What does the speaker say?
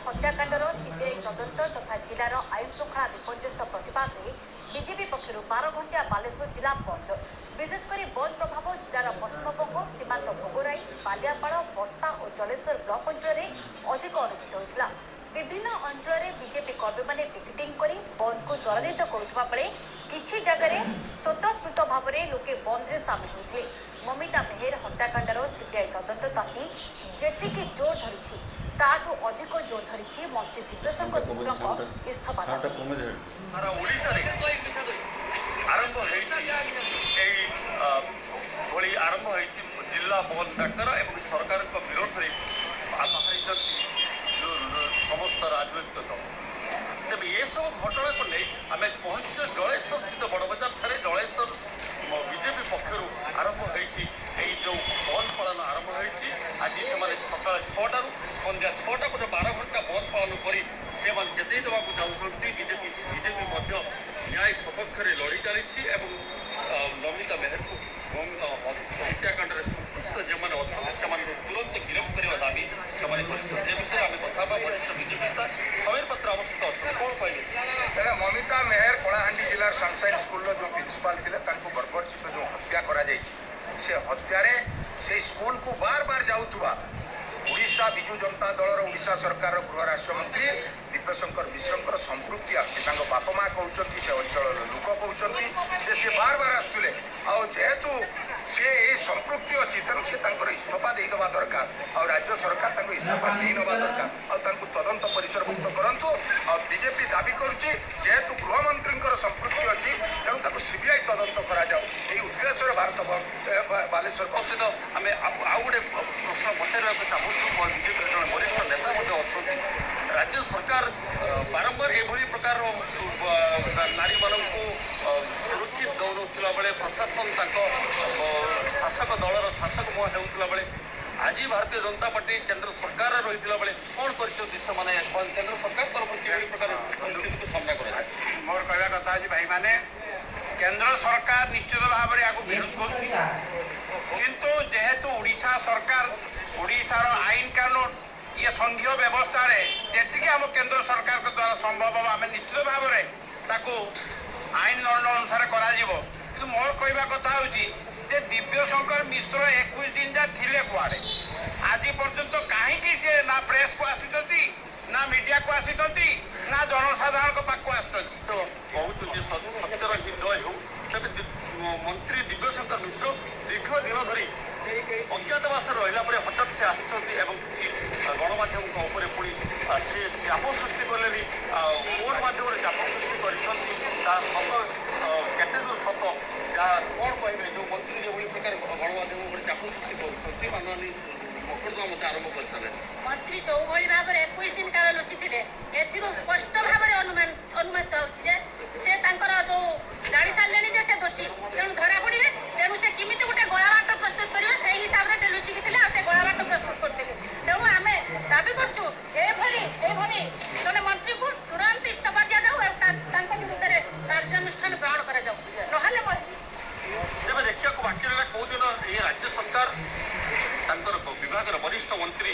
ହତ୍ୟାକାଣ୍ଡର ସିବିଆଇ ତଦନ୍ତ ତଥା ଜିଲ୍ଲାର ଆଇନ ଶୃଙ୍ଖଳା ବିପର୍ଯ୍ୟସ୍ତ ପ୍ରତିବାଦରେ ବିଜେପି ପକ୍ଷରୁ 12 ଘଣ୍ଟିଆ ବାଲେଶ୍ୱର ଜିଲ୍ଲା ବନ୍ଦ। ବିଶେଷ କରି ବନ୍ଦ ପ୍ରଭାବ ଜିଲ୍ଲାର ପଶ୍ଚିମବଙ୍ଗ ସୀମାନ୍ତ ଭୋଗରାଇ, ବାଲିଆପାଳ, ବସ୍ତା ଓ ଜଳେଶ୍ୱର ବ୍ଲକ ଅଞ୍ଚଳରେ ଅଧିକ ଅନୁଭୂତ ହୋଇଥିଲା। ବିଭିନ୍ନ ଅଞ୍ଚଳରେ ବିଜେପି କର୍ମୀମାନେ ପିକେଟିଂ କରି ବନ୍ଦକୁ ତ୍ୱରାନ୍ୱିତ କରୁଥିବା ବେଳେ କିଛି ଜାଗାରେ ସ୍ୱତଃସ୍ଫୂର୍ତ୍ତ ଭାବରେ ଲୋକେ ବନ୍ଦରେ ସାମିଲ ହୋଇଥିଲେ। ମମିତା ମେହେର ହତ୍ୟାକାଣ୍ଡର ସିବିଆଇ ତଦନ୍ତ ତାତି ଯେତିକି ଜୋର ଧରିଛି, ତାଠୁ ଅଧିକ ଜୋର ଧରିଛି ମନ୍ତ୍ରୀ ଦିବ୍ୟଶଙ୍କର ମିଶ୍ରଙ୍କ ଇସ୍ତଫା ଦାବି। ସାରା ଓଡ଼ିଶାରେ ଆରମ୍ଭ ହେଇଛି, ଏଇ ଭଳି ଆରମ୍ଭ ହେଇଛି ଜିଲ୍ଲା ବନ୍ଦ ଡାକରା ଏବଂ ସରକାରଙ୍କ ବିରୋଧରେ ବାହାରିଛନ୍ତି ଯୋଉ ସମସ୍ତ ରାଜନୈତିକ ଦଳ। ତେବେ ଏସବୁ ଘଟଣାକୁ ନେଇ ଆମେ ପହଞ୍ଚିଛୁ ଜଳେଶ୍ୱର ସ୍ଥିତ ବଡ଼ବଜାର ଠାରେ। ଜଳେଶ୍ୱର ବିଜେପି ପକ୍ଷରୁ ଆରମ୍ଭ ହେଇଛି, ଏଇ ଯୋଉ ବନ୍ଦ ପାଳନ ଆରମ୍ଭ ହେଇଛି। ଆଜି ସେମାନେ ସକାଳ 6ଟାରୁ ସନ୍ଧ୍ୟା 6ଟା ପର୍ଯ୍ୟନ୍ତ 12 ଘଣ୍ଟା ବନ୍ଦ ପାଳନ କରି ସେମାନେ ଚେତେଇ ଦେବାକୁ ଚାହୁଁଛନ୍ତି। ବିଜେପି ମଧ୍ୟ ନ୍ୟାୟ ସପକ୍ଷରେ ଲଢ଼ି ଚାଲିଛି ଏବଂ ନମିତା ମେହେରକୁ ହତ୍ୟାକାଣ୍ଡରେ ସମ୍ପୃକ୍ତ ଯେଉଁମାନେ ଅଛନ୍ତି, ସେମାନଙ୍କୁ ତୁରନ୍ତ ଗିରଫ କରିବା ଦାବି ସେମାନେ କରିଛନ୍ତି। ଏ ବିଷୟରେ ଆମେ କଥା ହେବା। ବରିଷ୍ଠ ବିଜେପି ନେତା ସମୀର ପାତ୍ର ଆମ ସହିତ ଅଛନ୍ତି। କ'ଣ କହିବେ? ତେବେ ମମିତା ମେହେର କଳାହାଣ୍ଡି ଜିଲ୍ଲାର ସନସାଇନ୍ ସ୍କୁଲର ଯେଉଁ ପ୍ରିନ୍ସିପାଲ ଥିଲେ, ତାଙ୍କୁ ବର୍ବରଚିତ ଯେଉଁ ହତ୍ୟା କରାଯାଇଛି, ସେ ହତ୍ୟାରେ ସେଇ ସ୍କୁଲକୁ ବାର ବାର ଯାଉଥିବା ଓଡ଼ିଶା ବିଜୁ ଜନତା ଦଳର ଓଡ଼ିଶା ସରକାରର ଗୃହ ରାଷ୍ଟ୍ରମନ୍ତ୍ରୀ ଦିବ୍ୟଶଙ୍କର ମିଶ୍ରଙ୍କର ସମ୍ପୃକ୍ତି ଆସୁଛି। ତାଙ୍କ ବାପା ମା କହୁଛନ୍ତି, ସେ ଅଞ୍ଚଳର ଲୋକ କହୁଛନ୍ତି ଯେ ସେ ବାର ବାର ଆସୁଥିଲେ। ଆଉ ଯେହେତୁ ସେ ଏଇ ସମ୍ପୃକ୍ତି ଅଛି, ତେଣୁ ସେ ତାଙ୍କର ଇସ୍ତଫା ଦେଇଦେବା ଦରକାର ଆଉ ରାଜ୍ୟ ସରକାର ତାଙ୍କୁ ଇସ୍ତଫା ନେଇ ନେବା ଦରକାର ଆଉ ତାଙ୍କୁ ତଦନ୍ତ ପରିସରଭୁକ୍ତ କରନ୍ତୁ। ଆଉ ବିଜେପି ଦାବି କରୁଛି, ଯେହେତୁ ଗୃହମନ୍ତ୍ରୀଙ୍କର ସମ୍ପୃକ୍ତି ଅଛି, ତେଣୁ ତାକୁ ସିବିଆଇ ତଦନ୍ତ କରାଯାଉ। ଏଇ ଉଦ୍ଦେଶ୍ୟରେ ଭାରତ ବନ୍ଦ, ବାଲେଶ୍ୱର ବନ୍ଦ। ସହିତ ଆମେ ଆଉ ଆଉ ଗୋଟେ ପ୍ରଶ୍ନ ପଚାରିବାକୁ ଚାହୁଁଛୁ। ବିଜେପିର ଜଣେ ବରିଷ୍ଠ ନେତା ମଧ୍ୟ ଅଛନ୍ତି। ରାଜ୍ୟ ସରକାର ବାରମ୍ବାର ଏଭଳି ପ୍ରକାର ନାରୀମାନଙ୍କୁ ସୁରକ୍ଷିତ ଦଉନଥିଲା ବେଳେ, ପ୍ରଶାସନ ତାଙ୍କ ଶାସକ ଦଳର ଶାସକ ମୁହାଁ ହେଉଥିଲା ବେଳେ, ଆଜି ଭାରତୀୟ ଜନତା ପାର୍ଟି କେନ୍ଦ୍ର ସରକାରରେ ରହିଥିଲା ବେଳେ କ'ଣ କରିଛନ୍ତି ସେମାନେ? କେନ୍ଦ୍ର ସରକାର ତରଫରୁ କିଭଳି ପ୍ରକାର ପରିସ୍ଥିତିକୁ ସାମ୍ନା କରାଯାଏ? ମୋର କହିବା କଥା ଅଛି, ଭାଇମାନେ, କେନ୍ଦ୍ର ସରକାର ନିଶ୍ଚିତ ଭାବରେ ଏହାକୁ ବିରୋଧ କରୁଛି। କିନ୍ତୁ ଯେହେତୁ ଓଡ଼ିଶା ସରକାର, ଓଡ଼ିଶାର ଆଇନ କାନୁନ, ଇଏ ସଂଘୀୟ ବ୍ୟବସ୍ଥାରେ ଯେତିକି ଆମ କେନ୍ଦ୍ର ସରକାରଙ୍କ ଦ୍ୱାରା ସମ୍ଭବ ହେବ, ଆମେ ନିଶ୍ଚିତ ଭାବରେ ତାକୁ ଆଇନ ଦଣ୍ଡ ଅନୁସାରେ କରାଯିବ। କିନ୍ତୁ ମୋର କହିବା କଥା ହେଉଛି ଯେ ଦିବ୍ୟଶଙ୍କର ମିଶ୍ର 21 ଦିନ ଯା ଥିଲେ କୁଆଡ଼େ? ଆଜି ପର୍ଯ୍ୟନ୍ତ କାହିଁକି ସେ ନା ପ୍ରେସକୁ ଆସିଛନ୍ତି, ନା ମିଡିଆକୁ ଆସିଛନ୍ତି, ନା ଜନସାଧାରଣଙ୍କ ପାଖକୁ ଆସୁଛନ୍ତି? ତ କହୁଛନ୍ତି ସତ୍ୟର ହିଁ ଜୟ ହେଉ। ତେବେ ମନ୍ତ୍ରୀ ଦିବ୍ୟଶଙ୍କର ମିଶ୍ର ଦୀର୍ଘ ଦିନ ଧରି ଅଜ୍ଞାତବାସରେ ରହିଲା ପରେ ହଠାତ୍ ସେ ଆସିଛନ୍ତି ଏବଂ କିଛି ଗଣମାଧ୍ୟମଙ୍କ ଉପରେ ପୁଣି ସେ ଚାପ ସୃଷ୍ଟି କଲେଣି। କୋର୍ଟ ମାଧ୍ୟମରେ ଚାପ ସୃଷ୍ଟି କରିଛନ୍ତି। ତାହା ସତ, କେତେ ଦୂର ସତ, ଯାହା କ'ଣ କହିବେ? ଯୋଉ ମନ୍ତ୍ରୀ ଯେଭଳି ପ୍ରକାର ଗଣମାଧ୍ୟମ ଉପରେ ଚାପ ସୃଷ୍ଟି କରୁଛନ୍ତି, ମାନହାନି ମକଦ୍ଦମା ମଧ୍ୟ ଆରମ୍ଭ କରିସାରିଲେଣି। ମନ୍ତ୍ରୀ ଯୋଉଭଳି ଭାବରେ 21 ଦିନ କାଳ ଲୁଚିଥିଲେ, ଏଥିରୁ ସ୍ପଷ୍ଟ ଭାବରେ ଅନୁମାନିତ ହେଉଛି ଯେ ସେ ତାଙ୍କର ଯୋଉ ଜାଣି ସାରିଲେଣି ଯେ ସେ ଦୋଷୀ, ତେଣୁ ଧରା ପଡ଼ିବେ। ତେଣୁ ସେ କେମିତି ଗୋଟେ ଗଳାବାଟ ପ୍ରସ୍ତୁତ କରିବେ, ସେଇ ହିସାବରେ ସେ ଲୁଚିକି ଥିଲେ ଆଉ ସେ ଗଳାବାଟ ପ୍ରସ୍ତୁତ କରୁଥିଲେ। ତେଣୁ ଆମେ ଦାବି କରୁଛୁ, ଏଭଳି ଜଣେ ମନ୍ତ୍ରୀକୁ ତୁରନ୍ତ ଇସ୍ତଫା ଦିଆଯାଉ ଆଉ ତାଙ୍କ ବିରୁଦ୍ଧରେ କାର୍ଯ୍ୟାନୁଷ୍ଠାନ ଗ୍ରହଣ କରାଯାଉ। ନହେଲେ ତେବେ ଦେଖିବାକୁ ବାକି ରହିଲା, କୋଉ ଦିନ ଏହି ରାଜ୍ୟ ସରକାର ତାଙ୍କର ବିଭାଗର ବରିଷ୍ଠ ମନ୍ତ୍ରୀ